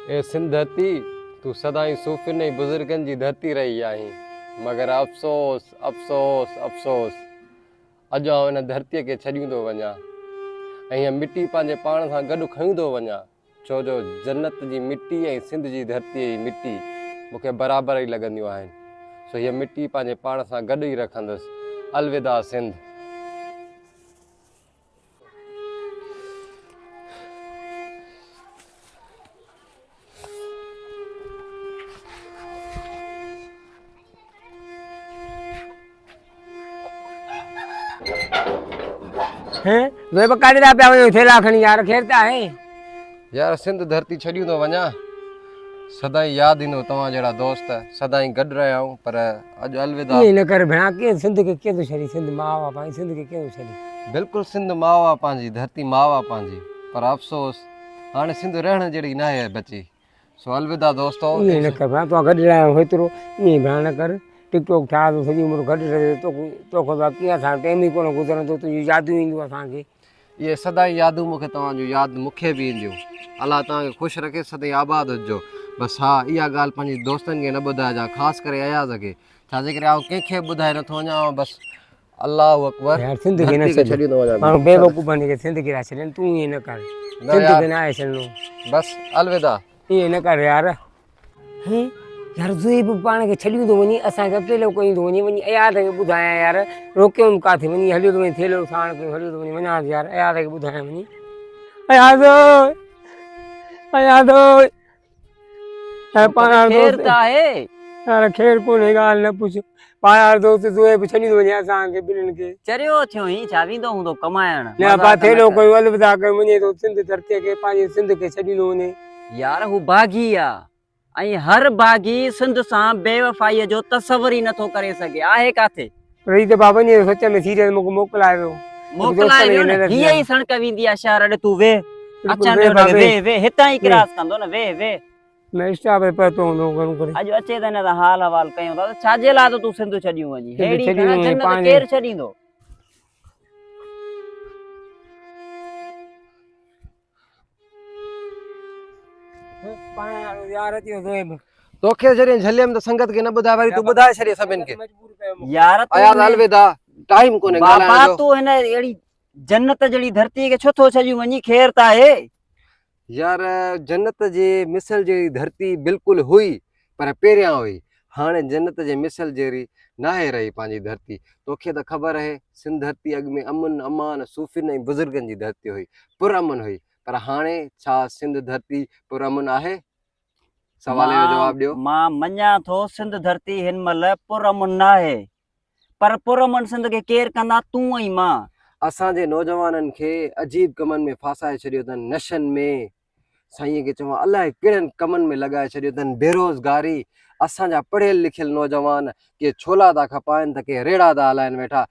اي سنڌ ڌرتي! تون سدائين صوفين ۽ بزرگن جي ڌرتي رهي آهين، مگر افسوس، افسوس، افسوس! اڄ آئون هن ڌرتيء کي ڇڏيون ٿو وڃان ۽ هيء مٽي پنهنجي پاڻ سان گڏ کنيون ٿو وڃان، ڇو جو جنت جي مٽي ۽ سنڌ جي ڌرتيء جي مٽي مون کي برابر ئي لڳنديون آهن، سو هيء مٽي پنهنجي پاڻ سان گڏ ئي رکندس. الوداع سنڌ! هين ويب ڪاڏي ٿا پيا وڃو ٿيلها کڻي يار خير ته آهي يار سنڌ ڌرتي ڇڏيون ٿو وڃان سدائين ياد ايندو توهان جهڙا دوست سدائين گڏ رهيا آهيون پر اڄ الوداع. ائين نه ڪر ڀيڻا ڪيئن سنڌ کي ڪيئن ٿو ڇڏين سنڌ ماء آ پنهنجي سنڌ کي ڪيئن ٿو ڇڏين. بلڪل سنڌ ماء آ پنهنجي ڌرتي ماء آ پنهنجي پر افسوس هاڻي سنڌ رهڻ جهڙي ناهي بچي سو الوداع دوستو. ائين نه ڪر ڀيڻا توهان گڏ رهيا آهيون هيترو ائين ڀيڻا نه ڪر ٽڪ ٽوڪ ٺاهه ته سڄي عمر گڏ رهجي توکان سواء ڪيئن اسان جو ٽيم ئي ڪونه گذرندو تنهنجون ياديون اينديون اسان کي. اهي سدائين يادون مون کي توهان جون ياد مون کي به اينديون. الله توهان کي خوش رکي سدائين آباد هججو. بس ها اها ڳالهه پنهنجي دوستن کي نه ٻڌائجان خاص ڪري اياز کي ڇا جي ڪري آئون ڪنهن کي به ٻڌائي نٿو وڃان آئون بس الله اڪبر يار سنڌ کي نه ڌرتي کي ڇڏيندو وڃان ماڻهو بيوقوفن کي سنڌ کي ٿا ڇڏين تون ائين نه ڪر نه سنڌ يار کي ناهي ڇڏڻو بس الوداع. ائين نه ڪر يار. هي يار زوئي به پاڻ کي ڇڏيون ٿو وڃي اسان کي اڪيلو ڪيون ٿو وڃي وڃي اياز کي ٻڌايان يار روڪيوم ڪاٿي وڃي هليو ٿو وڃي ٿيلهو ساڻ ڪيو هليو ٿو وڃي وڃان ٿو يار اياز کي ٻڌايان وڃي اياز اياز يار پاڻ خير ته آهي يار خير ڪونهي ڳالهه نه پڇ پاڻ يار دوست زوئي به ڇڏيون ٿو وڃي اسان کي ٻنهن کي چريو ٿيو هين ڇا ويندو هوندو ڪمائڻ نه با ٿيلهو ڪيو الوداع ڪيو وڃي ٿو سنڌ ڌرتي کي پنهنجي سنڌ کي ڇڏيندو وڃي. يار هو باغي آ ۽ هر باغي سنڌ سان بيوفائيء جو تصور ئي نٿو ڪري سگهي. آهي ڪاٿي؟ پر هي ته با وڃي ٿو سچ ۾ سيريس مونکي موڪلائي ويو. موڪلائي ويو نه هيء ئي سڻڪ ويندي آ شهر ڏي تون ويهه اچڻ ڏي هن کي ويهه ويهه هتان ئي ڪراس ڪندو نه ويهه ويهه. نه اسٽاپ تي پهتو هوندو گهڻو ڪري. اڄ اچي ته هن سان حال احوال ڪيون ٿا ته ڇا جي لاء ٿو تون سنڌ ڇڏيون وڃين ههڙي جنت ڪير ڇڏيندو. توکي جڏهن جهليم ته سنگت کي نه ٻڌاء وري تون ٻڌائي ڇڏي سڀن کي. يار تون اياز الوداع ٽائيم ڪونهي ڳالهائڻ بابا جو. تون هن اهڙي جنت جهڙي ڌرتي کي ڇو ٿو ڇڏيون وڃين خير ته آهي. يار جنت جي مثل جهڙي ڌرتي بلڪل هئي پر پهريان هئي هاڻي جنت جي مثل جهڙي ناهي رهي پنهنجي ڌرتي توکي ته خبر اهي سنڌ ڌرتي اڳ ۾ امن امان صوفين ۽ بزرگن جي ڌرتي هئي پر امن هئي پر هاڻي ڇا سنڌ ڌرتي پر امن آهي؟ سوال جو جواب ڏيو. مان مڃان ٿو سنڌ ڌرتي هن مهل پر امن ناهي پر پر امن سنڌ کي ڪير ڪندا تون ۽ مان. اسان جي نوجوانن کي عجيب ڪمن ۾ ڦاسائي ڇڏيو اٿن نشن ۾ سائين کي چوان الائي ڪهڙن ڪمن ۾ لڳائي ڇڏيو اٿن بيروزگاري اسان جا پڙهيل لکيل نوجوان ڪي ڇولا ٿا کپائن ته ڪي ريڙها ٿا هلائن ويٺا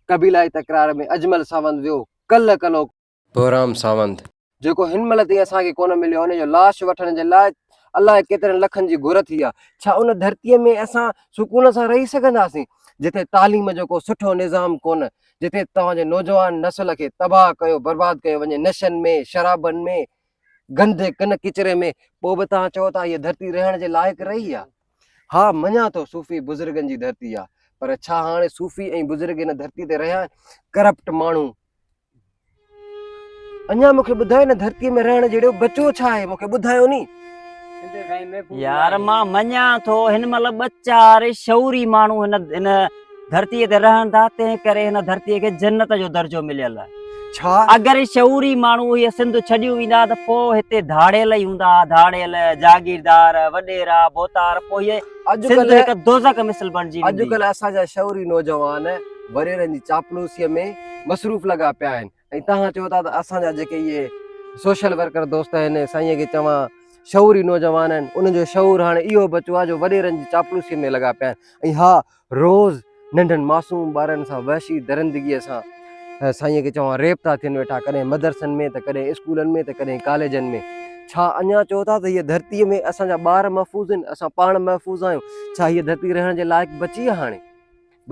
قبيلائي تڪرار ۾ اجمل ساوند ويو ڪلهه ڪلهو بهرام ساوند. جيڪو هن مهل تائين اسان کي ڪونه مليو ان جو لاش وٺڻ جي لاء الائي ڪيترن لکن جي گهر ٿي آ ڇا ان ڌرتيء ۾ اسان سڪون سان رهي سگهنداسين جتي تعليم جو ڪو سٺو نظام ڪونه جتي توهان جي نوجوان نسل کي تباهه ڪيو برباد ڪيو وڃي نشن ۾ شرابن ۾ گند ڪن ڪچري ۾ پوء به توهان چئو ٿا هيء ڌرتي رهڻ جي لائق رهي آ ها مڃان ٿو صوفي بزرگن جي ڌرتي آ پر ڇا هاڻي صوفي ۽ بزرگ هن ڌرتي تي رهيا آهن ڪرپٽ ماڻهو اڃا مون کي ٻڌايو نه ڌرتيء ۾ رهڻ جهڙو بچو ڇا آهي مون کي ٻڌايو ني. يار مان مڃان ٿو هن مهل ٻه چار شعوري ماڻهو هن هن ڌرتيء تي رهن ٿا تنهن ڪري هن ڌرتيء کي جنت جو درجو مليل آهي. ڇا؟ اگر شعوري ماڻهو هيء سنڌ ڇڏيون ويندا ته پوء هتي ڌاڙيل ئي هوندا ڌاڙيل، جاگيردار، وڏيرا، ڀوتار پوء هيء سنڌ هڪ دوزخ مثل بڻجي ويندي. اڄڪلهه اسان جا شعوري نوجوان وڏيرن جي چاپلوسيء ۾ مصروف لڳا پيا آهن ۽ توهان چئو ٿا ته اسان جا جيڪي اهي سوشل ورڪر دوست آهن سائينء کي چوان شعوري نوجوان آهن انهن جو شعور هاڻي اهو بچو آهي جو وڏيرن جي چاپلوسيء ۾ لڳا پيا آهن ۽ ها روز ننڍن معصوم ٻارن سان وحشي درندگيء سان سائينء کي چوان ريپ ٿا ٿين ويٺا ڪڏهن مدرسن ۾ ته ڪڏهن اسڪولن ۾ ته ڪڏهن ڪاليجن ۾ ڇا اڃا چئو ٿا ته هيء ڌرتيء ۾ اسان جا ٻار محفوظ آهن اسان پاڻ محفوظ آهيون ڇا هيء ڌرتي رهڻ جي لائق بچي آهي هاڻي؟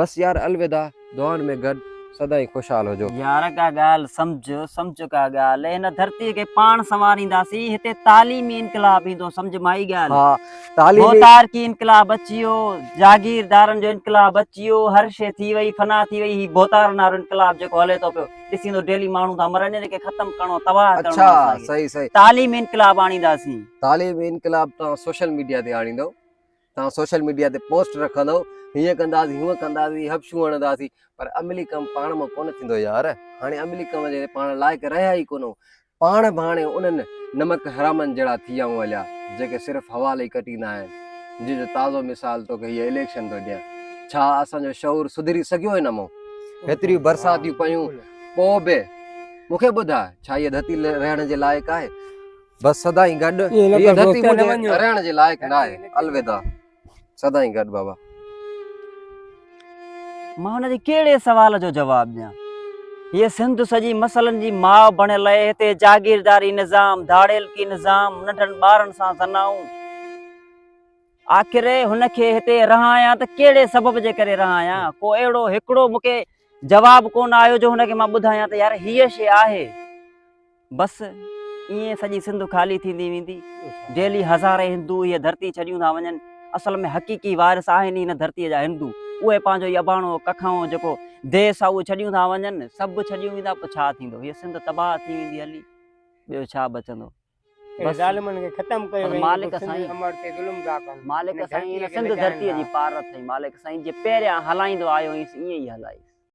بس يار الوداع دعائن ۾ گڏ. سدائين خوشحال هجو. يار ڪا ڳالهه سمجهه، سمجهه ڪا ڳالهه، هن ڌرتيء کي پاڻ سنوارينداسين، هتي تعليمي انقلاب ايندو، سمجهه مائي ڳالهه. ها تعليمي. ڀوتارڪي انقلاب اچي ويو، جاگيردارن جو انقلاب اچي ويو، هر شيء ٿي وئي، فنا ٿي وئي، هي ڀوتارن وارو انقلاب جيڪو هلي ٿو پيو، ڏسين ٿو ڊيلي ماڻهو ٿا مرن، ان کي ختم ڪرڻو، تباهه ڪرڻو اڇا اسان کي. صحيح صحيح. تعليمي انقلاب آڻينداسين. تعليمي انقلاب توهان سوشل ميڊيا تي آڻيندو. توهان سوشل ميڊيا تي پوسٽ رکندؤ هيئن ڪنداسين هونئن ڪنداسين حبشون هڻنداسين پر عملي ڪم پاڻ مان ڪونه ٿيندو يار هاڻي عملي ڪم جي پاڻ لائق رهيا ئي ڪونه پاڻ به هاڻي انهن نمڪ حرامن جهڙا ٿي ويا آهيون هليا جيڪي صرف حوالي ئي ڪٽيندا آهن جنهن جو تازو مثال توکي هيء اليڪشن ٿو ڏيان ڇا اسان جو شعور سڌري سگهيو هن مون هيتريون برساتيون پيون پوء به مون کي ٻڌاء ڇا هيء ڌرتي رهڻ جي لائق آهي بس سدائين گڏ. هيء ڌرتي منهنجي رهڻ جي لائق ناهي. الوداع. سدائين گڏ بابا. مان هن جي ڪهڙي سوال جو جواب ڏيان؟ هيء سنڌ سڄي مسئلن جي ماء بڻيل آهي. هتي جاگيرداري نظام، ڌاڙيلڪي نظام، ننڍن ٻارن سان زنائون. آخر هن کي هتي رهايان ته ڪهڙي سبب جي ڪري رهايان؟ ڪو اهڙو هڪڙو مون کي جواب ڪونه آيو جو هن کي مان ٻڌايان ته يار هيء شيء آهي. بس ائين سڄي سنڌ خالي ٿيندي ويندي. ڊيلي هزارين هندو هيء ڌرتي ڇڏيون ٿا وڃن. اصل ۾ حقيقي وارث آهن ئي هن ڌرتيء جا هندو. اهي پنهنجو هي اباڻو ڪکائون جيڪو ديس آهي اهو ڇڏيون ٿا وڃن. سڀ ڇڏيون ويندا پوء ڇا ٿيندو؟ هيء سنڌ تباهه ٿي ويندي هلي. ٻيو ڇا بچندو؟ بس ظالمن کي ختم ڪيو وڃي مالڪ سائين امڙ تي ظلم ٿا ڪن. مالڪ سائين هن سنڌ ڌرتيء جي پار اٿئي. مالڪ سائين جي پهريان هلائيندو آيو هئين ائين ئي هلائيس.